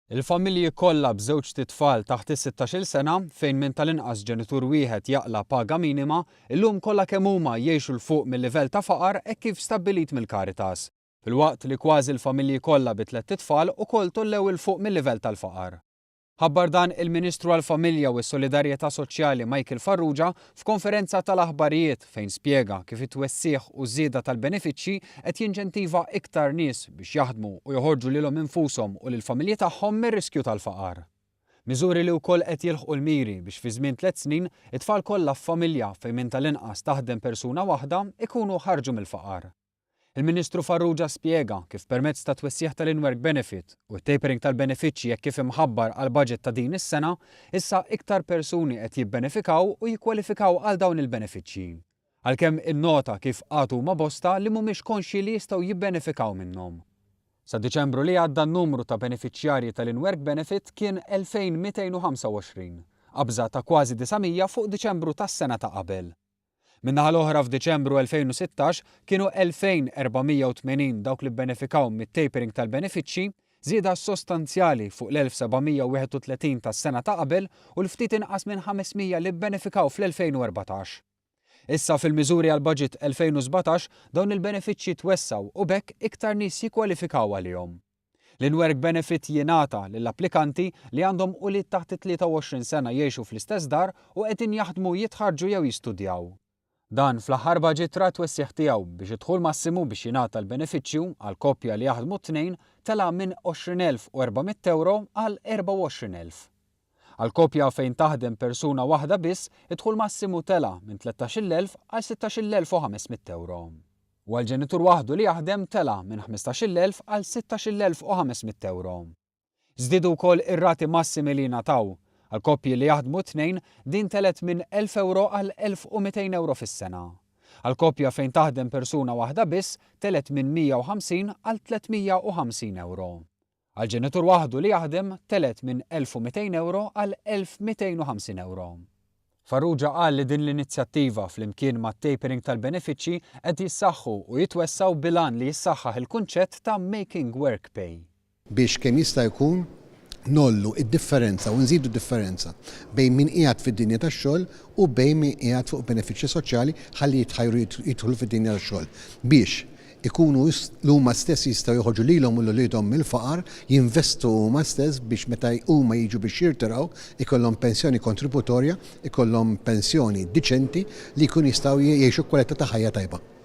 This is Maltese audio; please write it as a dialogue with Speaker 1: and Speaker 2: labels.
Speaker 1: Il-familji kollha b'żewġt itfal taħt is-sittax-il sena, fejn minn tal-inqas ġenitur wieħed jaqla' paga minima, illum kollha kemm huma jgħixu 'l fuq mil-livell ta' faqar hekk kif stabbilit mill-Caritas. Filwaqt li kważi l-familji kollha bi tlett itfal ukoll tgħollew 'il fuq mil-livell tal-faqar. Ħabbar dan il-Ministru għall-Familja u s-Solidarjetà Soċjali Michael Farrugia f'konferenza tal-aħbarijiet fejn spjega kif it-twessigħ u ż-żieda tal-benefiċċji qed jinċentiva iktar nies biex jaħdmu u joħorġu lilhom infushom u lill-familji tagħhom mir-riskju tal-faqar. Miżuri li wkoll qed jilħqu l-miri biex fi żmien tlett snin, it-tfal kollha f'familja fejn minn tal-inqas taħdem persuna waħda ikunu ħarġu mill-faqar. Il-Ministru Farrugia spjega kif permezz tat-twessigħ tal-in-work benefit u t-tapering tal-benefiċċji hekk kif imħabbar għall-budget ta' din is-sena, issa iktar persuni qed jibbenefikaw u jikkwalifikaw għal dawn il-benefiċċji. Għalkemm innota kif għad huma bosta li mhumiex konxji li jistgħu jibbenefikaw minnhom. Sa Diċembru li għadda n-numru ta' benefiċjarji tal-in-work benefit kien 2,225, qabża ta' kważi 900 fuq Diċembru tas-sena ta' qabel. Min-naħa l-oħra f'Diċembru 2016 kienu 2,480 dawk li bbenefikaw mit-tapering tal-benefiċċji, żieda sostanzjali fuq l-1,731 tas-sena ta' qabel u l-ftit inqas minn 500 li bbenefikaw fl-2014. Issa fil-miżuri għall-Baġit 2017 dawn il-benefiċċji twessgħu u b'hekk iktar nies jikkwalifikaw għalihom. L-in-work benefit jingħata lil applikanti li għandhom ulied taħt it-23 sena jgħixu fl-istess dar u qegħdin jaħdmu, jitħarrġu jew jistudjaw. Dan fl-aħħar baġit ra t-twessigħ tiegħu biex id-dħul massimu biex jingħata l-benefiċċju għal koppja li jaħdmu t-tnejn tela' minn 20,400 ewro għal 24,000. Għal koppja fejn taħdem persuna waħda biss, id-dħul massimu tela' minn 13,000 għal 16,500 ewro. U għal ġenitur waħdu li jaħdem tela' minn 15,000 għal 16,500 ewro. Żdiedu wkoll ir-rati massimi li jingħataw. Għal koppji li jaħdmu t-tnejn, din telgħet minn 1,000 ewro għal 1,200 ewro fis-sena. Għal koppja fejn taħdem persuna waħda biss, telgħet minn 150 għal 350 ewro. Għal ġenitur waħdu li jaħdem, telgħet minn 1,200 ewro għal 1,250 ewro. Farrugia qal li din l-inizjattiva, flimkien mat-tapering tal-benefiċċji, qed jissaħħu u jitwessgħu bil-għan li jissaħħaħ il-kunċett ta' making work pay.
Speaker 2: Biex kemm jista' jkun ngħollu d-differenza u nżidu d-differenza bejn min qiegħed fid-dinja tax-xogħol u bejn min qiegħed fuq benefiċċji soċjali ħalli jitħajru jidħlu fid-dinja tax-xogħol biex ikunu huma stess jistgħu joħorġu lilhom u 'l uliedhom mill-faqar, jinvestu huma stess biex meta huma jiġu biex jirtiraw ikollhom pensjoni kontributorja, ikollhom pensjoni diċenti li jkunu jistgħu jgħixu kwalità ta' ħajja tajba.